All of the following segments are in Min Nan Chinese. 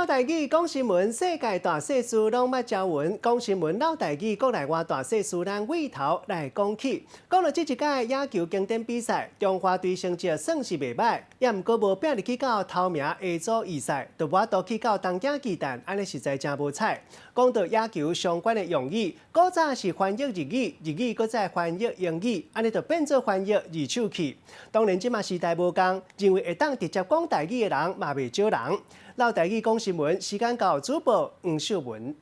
嘮台語講新聞，世界大細事攏捌朝聞。講新聞嘮台語，國內外大細事，咱對頭來講起。講到這一屆野球經典比賽，中華隊成績算是袂䆀，也毋過無拼入去到頭名 A 組預賽，就無法度去到東京巨蛋，按呢實在誠無彩。講到野球相關的用語，古早是翻譯日語，日語閣再翻譯英語，按呢就變做翻譯二手去。當然，這馬時代無仝，認為會當直接講台語的人嘛袂少人。嘮台語講新聞，時間到，主播黃秀文。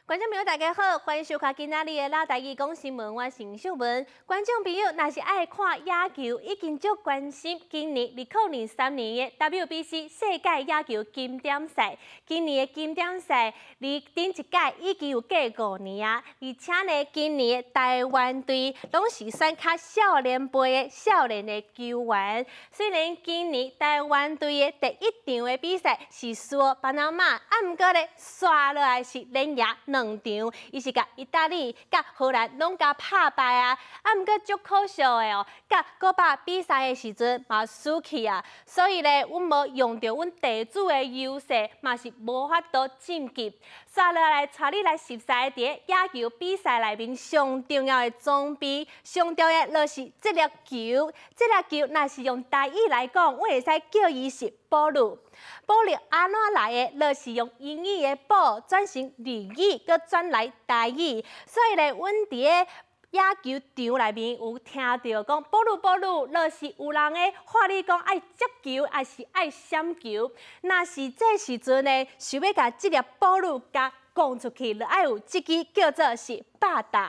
觀眾朋友，大家好，歡迎收看今仔日的嘮台語講新聞，我是秀文。觀眾朋友，若是愛看野球，一定足關心今年2023年的 WBC 世界野球經典賽。今年的經典賽，離頂一屆已經有過5年啊，而且呢，今年的台灣隊攏是選較少年輩的少年的球員。雖然今年台灣隊的第一場的比賽是輸巴拿馬，啊，毋過咧，紲落來是連贏兩場，伊是共意大利、佮荷蘭攏共拍敗啊！啊，毋過足可惜的哦，佮古巴比賽的時陣嘛輸去啊，所以咧，阮無用著阮地主的優勢，嘛是無法度晉級。紲落來，帶你來熟悉佇野球比賽內面上重要的裝備，上重要的就是這粒球。這粒球若是用台語來講，阮會使叫伊是ボール。ボール按怎來的？就是用英語的 ball 轉成日語，閣轉來台語。所以咧，阮佇咧野球場內面有聽著講ボールボール，就是有人咧喊你講愛接球，抑是愛閃球。若是這時陣呢，想欲共這粒ボール共講出去，就愛有這支叫做是バット。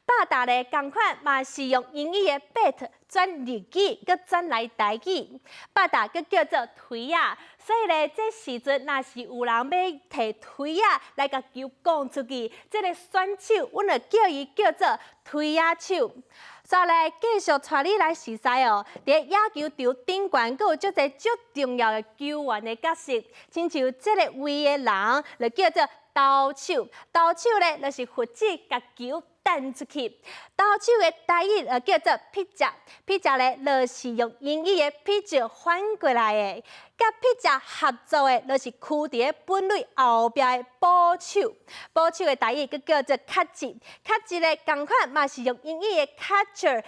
バット咧，仝款嘛是用英語的 bat 轉日語，閣轉來台語。バット閣叫做槌仔，所以咧，這時陣若是有人欲提槌仔來共球講出去，這個選手，阮就叫伊叫做槌仔手。再來繼續帶你來熟悉哦，佇野球場頂懸，閣有足濟足重要的球員的角色，親像這個位的人，就叫做投手。投手咧，就是負責共球擲出去。投手的台語就叫做 pitcher，pitcher 咧，就是用英語的 pitch 翻過來的。佮 pitcher 合作的，就是囥佇咧本壘後壁的捕手。捕手的台語閣叫做卡吉，卡吉咧仝款嘛是用英語的 catcher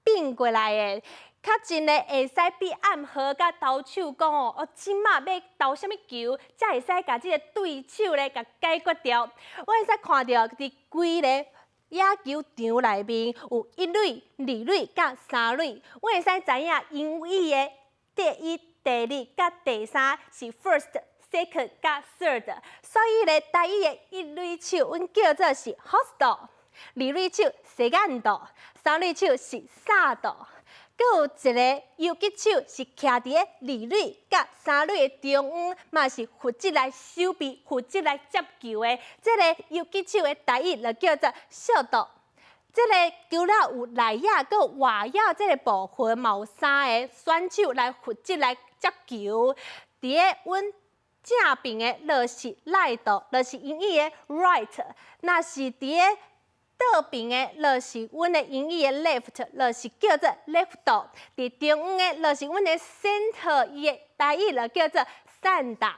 變過來的。較真咧會使比暗號佮投手講哦，哦，這馬欲投啥物球，才會使共這个對手咧共解決掉。我會使看著佇規个野球場內面有一壘、二壘佮三壘，我會使知影英語的第一、第二佮第三是 first、second 佮 third，所以咧台語的一壘手，阮叫做是 first；二壘手 second，三壘手是サード。閣有一个游擊手是徛佇咧二壘佮三壘的中央，嘛是負責來守備、負責來接球的。這个游擊手的台語就叫做ショート。這个除了有內野閣外野這个部分，嘛有三个選手來負責來接球。佇咧阮正邊的，就是ライト，就是英語的 right。若是佇咧倒邊的，就是阮的英語的 left，就是叫做レフト。佇中央的，就是阮的 center，伊的台語就叫做センター。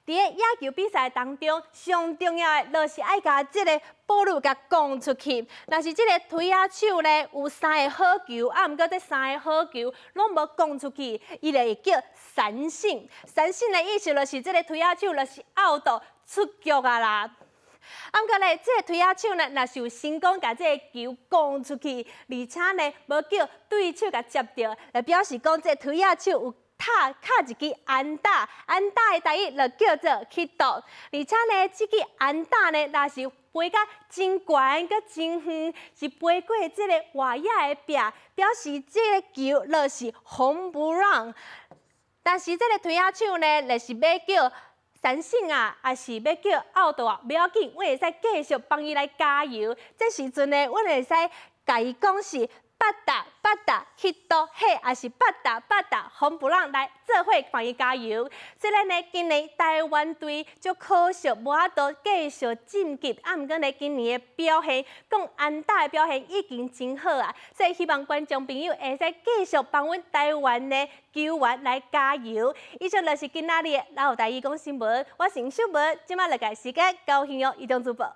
佇咧野球比賽當中，上重要的就是愛共這个ボール共講出去。若是這个槌仔手咧有三個好球，啊，毋過這三個好球攏無講出去，伊就會叫三振。三振的意思就是這个槌仔手就是 out 出局啊啦。啊，毋過咧，這个槌仔手呢，若是有成功共這个球講出去，而且呢，無叫對手共接著，就表示講這个槌仔手有敲敲一支安打，安打的台語就叫做ヒット。而且呢，這支安打呢，若是飛甲真懸閣真遠，是飛過這个外野的壁，表示這个球就是ホームラン。但是這个槌仔手呢，就是欲叫三振啊，抑是欲叫 out 啊，無要緊，阮會使繼續幫伊來加油。這時陣呢，阮會使共伊講是バッターバッター彼度火抑是八達八達風布朗來做伙幫伊加油。雖然呢，今年台灣隊足可惜無法度繼續晉級，啊，毋過呢，今年的表現，講安打的表現已經真好啊，所以希望觀眾朋友會使繼續幫阮台灣的球員來加油。以上就是今仔日的老台語講新聞，我是秀文，這擺來共時間交予移動主播。